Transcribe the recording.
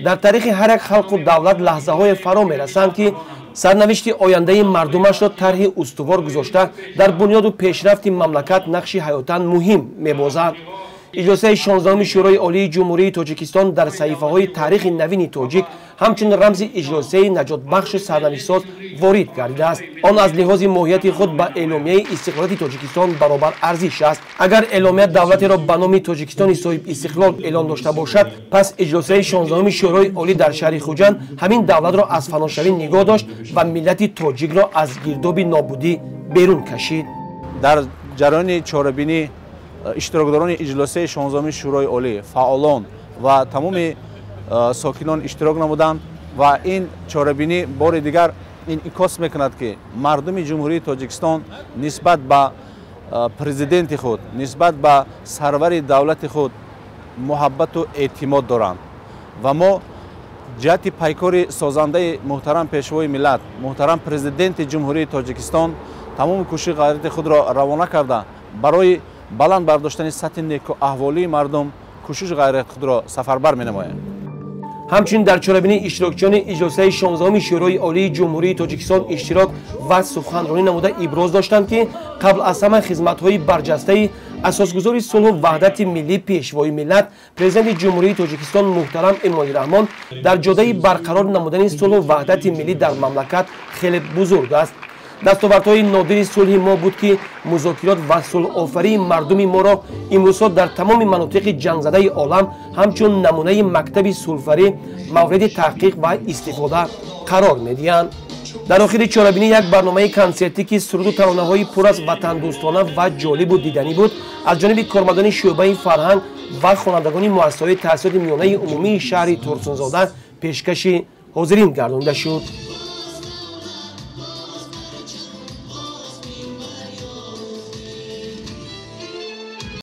Дар таърихи ҳар як халқу давлат лаҳзаҳое фаро мерасанд, ки сарнавишти ояндаи мардумашро тарҳи устувор гузошта, дар бунёду пешрафти мамлакат нақши ҳаётан муҳим мебозад. Иҷлосияи 16-уми Шӯрои Олии Ҷумҳурии Тоҷикистон дар саҳифаҳои таърихи навини тоҷик ҳамчун рамзи иҷлосияи наҷотбахшу сарнавиштсоз ворид гардидааст. Он аз лиҳози моҳияти худ ба эъломияи истиқлолияти Тоҷикистон баробар арзиш аст. Агар эъломия давлатеро ба номи Тоҷикистони соҳибистиқлол эълон дошта бошад, пас иҷлосияи 16-уми Шӯрои Олӣ дар шаҳри Хуҷанд ҳамин давлатро аз фаношавӣ нигоҳ дошт ва миллати тоҷикро аз гирдоби нобудӣ берун кашид. Дар ҷараёни чорабинӣ иштирокдорони иҷлосияи 16-уми Шӯрои Олӣ, фаъолон ва тамоми сокинон иштирок намуданд ва ин чорабинӣ бори дигар инъикос мекунад, ки мардуми Ҷумҳурии Тоҷикистон нисбат ба президенти худ, нисбат ба сарвари давлати худ муҳаббату эътимод доранд. Ва мо ҷиҳати пайкори созандаи муҳтарам Пешвои миллат, муҳтарам Президенти Ҷумҳурии Тоҷикистон тамоми кӯшиши ғайрати худро равона карда, барои баланд бардоштани сатҳи некуаҳволии мардум кӯшишу ғайрати худро сафарбар менамоем. Ҳамчунин дар чорабинии иштирокчиёни иҷлосияи 16-уми Шӯрои Олии Ҷумҳурии Тоҷикистон иштирок ва суханронӣ намуда иброз доштанд, ки қабл аз ҳама хизматҳои барҷастаи асосгузори сулҳу ваҳдати миллӣ, Пешвои миллат, Президенти Ҷумҳурии Тоҷикистон муҳтарам Эмомалӣ Раҳмон дар ҷодаи барқарор намудани сулҳу ваҳдати миллӣ дар мамлакат хеле бузург аст. Дастовардҳои нодири сулҳи мо буд, ки музокирот ва сулҳофарии мардуми моро имрӯзҳо дар тамоми манотиқи ҷангзадаи олам ҳамчун намунаи мактаби сулҳфарӣ мавриди таҳқиқ ва истифода қарор медиҳанд. Дар охири чорабинӣ як барномаи консертӣ, ки суруду таронаҳои пур аз ватандӯстона ва ҷолибу диданӣ буд, аз ҷониби кормандони шӯъбаи фарҳанг ва хонандагони муассисаҳои таҳсилоти миёнаи умумии шаҳри Турсунзода пешкаши ҳозирин гардонида шуд.